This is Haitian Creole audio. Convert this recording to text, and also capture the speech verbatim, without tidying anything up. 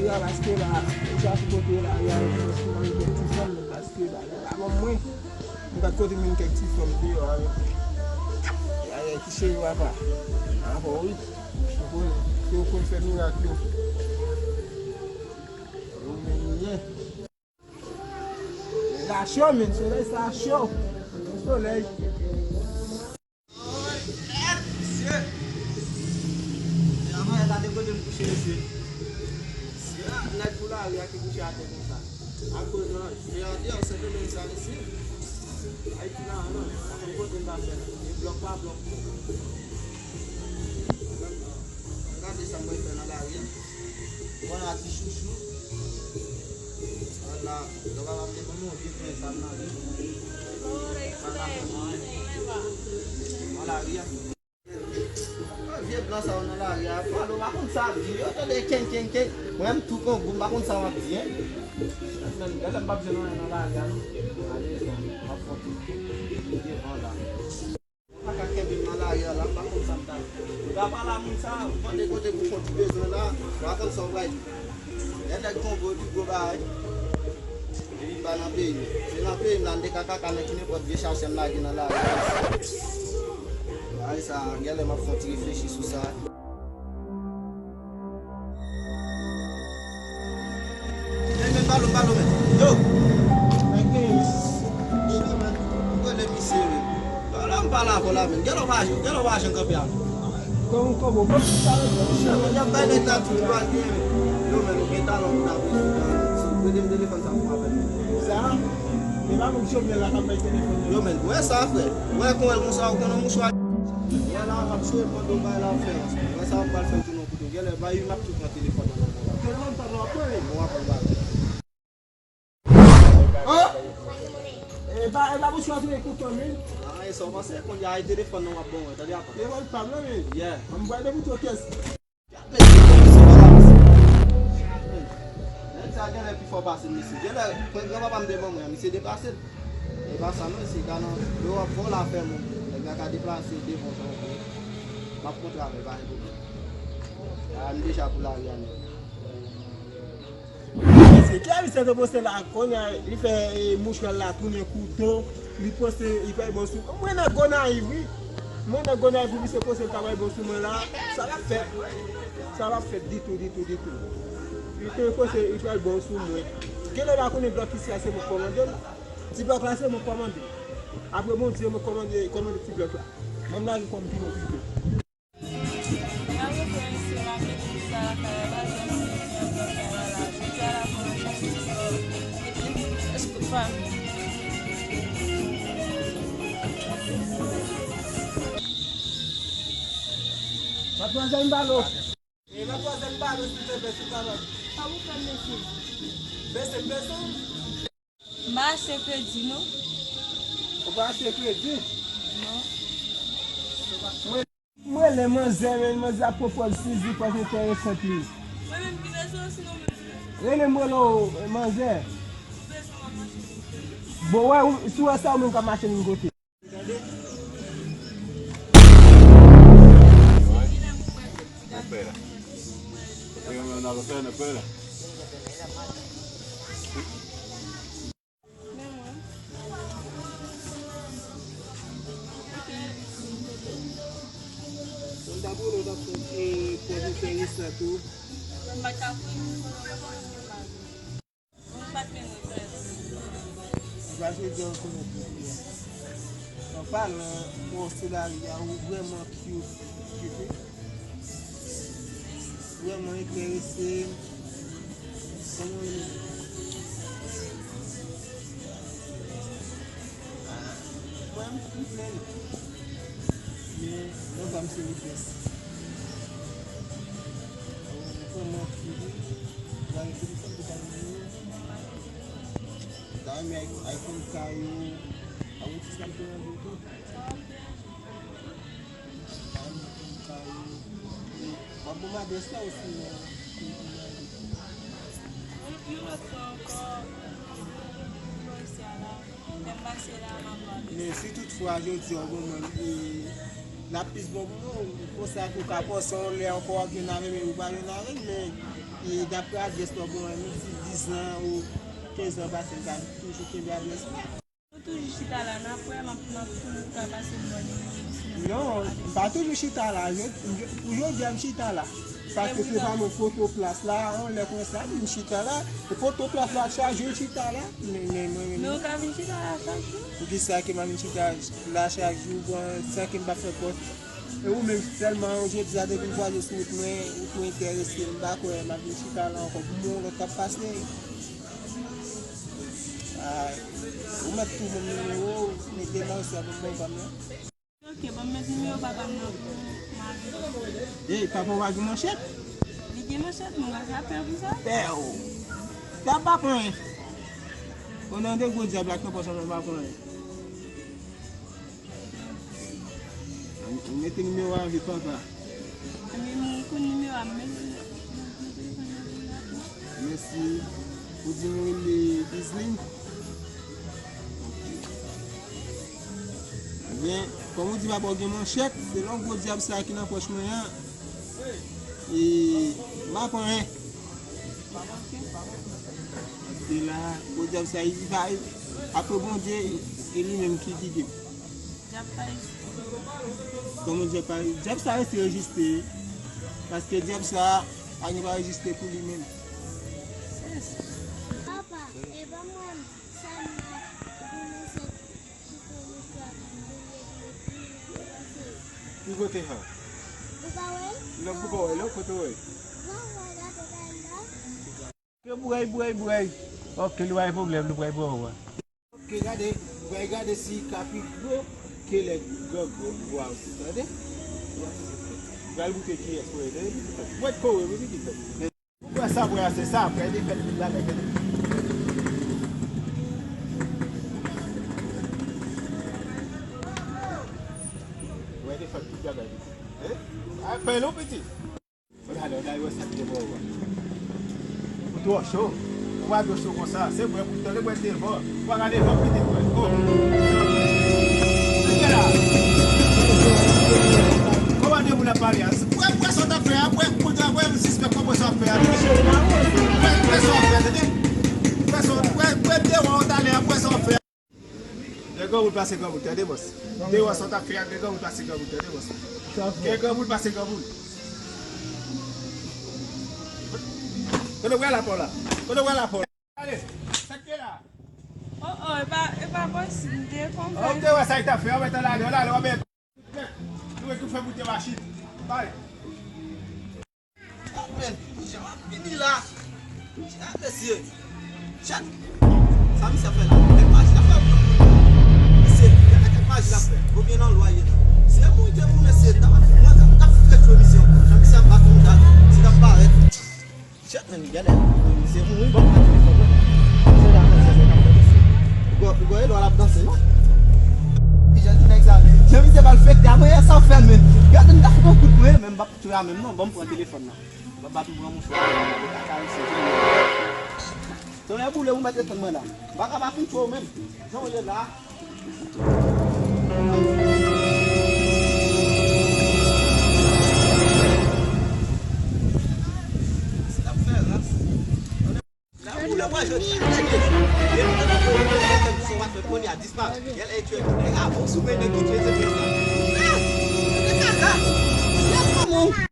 La paske la, deja sou kote la, y a yon ti fanm, kèk ti fanm, men paske la, la ban mwen. M pa t kote menm kèk ti fanm deyò avèk. Y a, y a ki cheri papa. Avè w wi. Ou konn, yo konn fè mirak yo. Yo menm ye. Nèg la cho, men, solèy sa cho. Solèy. Oy, mèd, mesye. E avan yè, gade kote m kouche, mesye. Se nèg pou lari a ki kouche atè konsa. Akoz nan, e andeyò Sendomeng sa, mesye. Ayiti la, non. Pa konn kote m ta fè. E blòk pa blòk. Gade sa m pral fè nan lari a. Bon, a ti chouchou. Ala, yo pa ap defann non, vye frè sa m nan vi. Ala, ri a. Vye blan sa yo nan lari a, pale, w pa konn sa ap di. Yo tande kenkenken. Mwen menm tou kongo, m pa konn sa w ap di, en. Menm, lè m p ap jwenn anyen nan lari a, non. Ale, m ap fè yon ti devan la. Yo pa ka kenbe m nan lari a la, m pa konn sa m ta fè. Yo pa pale a moun sa, ou mande kote pou fè yon ti bezwen la, ou pa konn sa w pral di. Lè nèg konvo epi gwo bagay, epi m pa nan peyi m. Se nan peyi m la, m te ka kaka nan ki nenpòt vye chachè m lage nan lari a. Bagay sa, genlè m ap fè yon ti reflechi sou sa. Ey, men, balo, balo, men. Yo! Mwen gen, yo, men, mwen rele misye, men. Ala m pale avè w la, men. Genlè w pa, genlè w pa janm kanpe a m. Kòman, kòman, kòman sa, men, men, y ap bay nèg la tout dwa l gen, men. Yo, men, nou gen talan pou n ap rejou, men. So, prete m telefòn sa pou m apèl, men. Sa? E pa menm Jovenel la k ap bay telefòn, non? Yo, men, wè sa, frè. Wè, kon wè l konsa, ou konn yon mouchwa. Wè la, w ap chire pandan w bay la, w fè. Wè sa, w ap pral fè l tounen. Genlè bay wi m ap tou pran telefòn nan men w la. Telefòn pa m w ap pran wi. Bon, w ap pran bagay. An! E pa, e pa bouch w ap tounen kouton wi. An, e sa w panse, kounye a e telefòn nan w ap ban mwen, tande apa. Telefòn pa m nan wi. Yeah. An m pral depoute w kès. Nèg sa genlè pi fò pase m, mesye. Genlè, pran granpapa m te ban mwen an, misye deplase l. E pa sa non, se ka nan lè w ap fè w la fè moun. Nèg la ka deplase devan w jan w vle. M ap kontre avè l, pa gen pwoblèm. A, m deja pou lari a nèt. Mesye, ki a misye te poste la, kounye a, li fè, e, mouchwa l la tounen kouton, li poste, li fè bon sou. Mwen nan Gonayiv, wi. Mwen nan Gonayiv, pou misye poste l ta bay bon sou mwen la, sa p ap fèt. Sa p ap fèt ditou, ditou, ditou. Li te poste, li fè bon sou mwen. Genlè pa konnen blòk isi a se mwen k kòmande l. Ti blòk la se mwen k kòmande. Apre Bondye, mwen kòmande, kòmande ti blòk la. Ban m lage kò m pi lwen pito. Mwen al retounen sou laketou sa lakay la, la jwenn moun ki antre lakay la la. Jodi a la pran yon chans pou epi m fè sou fanmi. Matmwazèl Mbalo. E matmwazèl Mbalo, silvouplè, si w kapab. Sa pou fè, mesye? Bese m bese w. M pa achte kredi, non. Ou pa achte kredi? Non. Mwen, mwen rele manzè, men manzè ap pwopòz Suzy pòz enteresan li. Mwen menm ki bezwen w, sinon mwen bezwen w. Rele m rele w, manzè. Ou bezwen w ap mache vin kote. Bon, wè, ou, si w wè sa, ou menm k ap mache vin kote. Tande? Mwen pè la. Mwen pè la. Mwen ta konnen w t ap fè, e, pwòp enteresan tou. Mwen pa t ka konnen mwen pa t gen regrè. Ou pa t gen regrè. Ou pa t gen regrè. An palan, bon, sou lari a, ou vrèman cute, cute, wi. Vrèman enterese. Kòman w rele? Ah, mwen, m, m plen. Men, mwen pa m se reflèks. Mwen kòman ki di, gade telefòn ki pa nan men yo. Ta renmen iPhone sa yo. A, ou ti sa m te mande tou. Mwen bon adrès la osi, men. Yon, yon lòt fwa ankò, mwen isi a la, lè m pase la, m ap ba w adrès la. Men si tout fwa jodi a w ban mwen, e, l ap plis bon pou mwen, konsa tou w ka panse yon lè ankò w ap jwenn avè m, men ou pa jwenn avè m, men E daprè adrès la, bon, menm si diz an ou kenz an pase, m ta toujou kenbe adrès la. Nou toujou chita la, n ap wè, m ap, m ap toujou ka pase bò li. Non, m pa toujou chita la. Je, je, pou jodi a, m chita la. Paske se pa yon foto plas la, yon lè konsa, m chita la. E foto plas la, chak jou m chita la. Men, men, men, men. Men ou ka vin chita la chak jou? Poukisa ke m ap vin chita la chak jou, bon, san ke m pa fè pòs? E ou menm, sèlman, jodi a, depi m kwaze sou wout mwen, ou tou enterese, m pa kwè m ap vin chita la ankò pou m wè yon lòt k ap pase. Ah, ou mèt tou ban m nimewo w, mete nan sa pou m ban w pa m nan. Ok, ban m met nimewo papa m nan pou m ale. Ey, papa w pa gen manchèt? Li gen manchèt, mwen pa ka pè pou sa. Pè w. Sa pa pran anyen. Ou nan de gwo dyab la k nan pòch la, pa pran anyen. Ou mete nimewo a vit, papa. Anben, mwen konn nimewo a, m mete nan telefòn nan pou l apèl. Mèsi. Ou di nou rele Bizlin? Ok. Ebyen, kòm ou di papa w gen manchèt, se lòt gwo dyab sa ki nan pòch mwen an. E m pa pran anyen. Paske la, gwo dyab sa, li pa, apre Bondye, e li menm ki gide m. Dyab pa egziste. Kòman dyab pa, dyab sa rete rejistre, wi. Paske dyab sa, pa gen pa rejistre pou li menm. Se sa. Papa, e ban mwen sèlman pou nou sèt. Ki kote sa? Ou pa wè l? Non, pou pa wè l, kote w wè l? Non, mwen gade la, la. Ke bourèy, bourèy, bourèy. Ok, li pa gen pwoblèm, li pa gen pwoblèm. Ok, gade, bourèy, gade si ka pi gwo ke lè gran gwo, gwo a osi, tande? Pral goute kiyès pou ede, wi, pitit. Mwen kore, wi, pitit. Ou kwè sa, bwè, se sa, frè, li fè tout bagay, tande. Wè, li fè tout bagay, pitit. Eh? A, fè non, pitit. Ou gade, ou gade, wè sa ki te bò ou a. Ou twò cho. Ou pa dwe cho konsa. Se bwè pou tande bwè devan. Ou pa gade devan pitit bwè. Oh. Gade la. Kòman de moun ap pale a? Bwè, bwè sa w t ap fè a. Bwè, bwè, bwè, sispèk kòman sa w ap fè a. Bwè, bwè sa w ap fè, tande. Bwè sa w, bwè, bwè devan w talè a, bwè sa w ap fè a. Gen granmoun pase granmoun, tande, bòs. Te wè sa w t ap fè a, gen granmoun pase granmoun, tande, bòs. Gen granmoun pase granmoun. Kote w wè la pa w la? Kote w wè la pa w la? Ale, sa k te la? Oh, oh, e pa, e pa posib, m te konprann. Oh, m te wè sa y t ap fè, w mèt al ale, w al ale, w ap byen. Nou wè ki fè moute machin. Pale. Ah, men, jan w ap vini la. Ah, mesye. Chat. Sa misye ap fè la? Kèk maji l ap fè. Mesye, gade kèk maji l ap fè. Konbyen nan lwa ye la? Si e mouri te mouri, mesye, n ap, n ap, n ap fè jwe misye ankò. Jan misye ap bat moun la, misye t ap parèt. Chat, men, gade. Misye mouri, ban m pran telefòn nan. Misye la, mesye, se n ap fè, mesye. Ou gò, ou gò, e lò l ap danse, non? Jan di nèg sa. Jan misye malfektè, a mwen, sa w fè, men. Gade, n ta fout yon kout mwen, men m p ap Chwa menm non, ban m pran telefòn nan. Papa tou pran mouchwa. Sa isi. Tonnè boule, ou mèt desann mwen la. M pa ka pa fout chwa menm. Jan w ye la. Sa ap fè ras. Nan boule mwen jodi a, tande. Depi nan boule mwen jodi a, sa w ap fè kounye a disparèt. Gèl e tchwe tout nèg. A bon, sou men nèg ki tchwe se pèp la. Ah! Se sa la. Se kòman?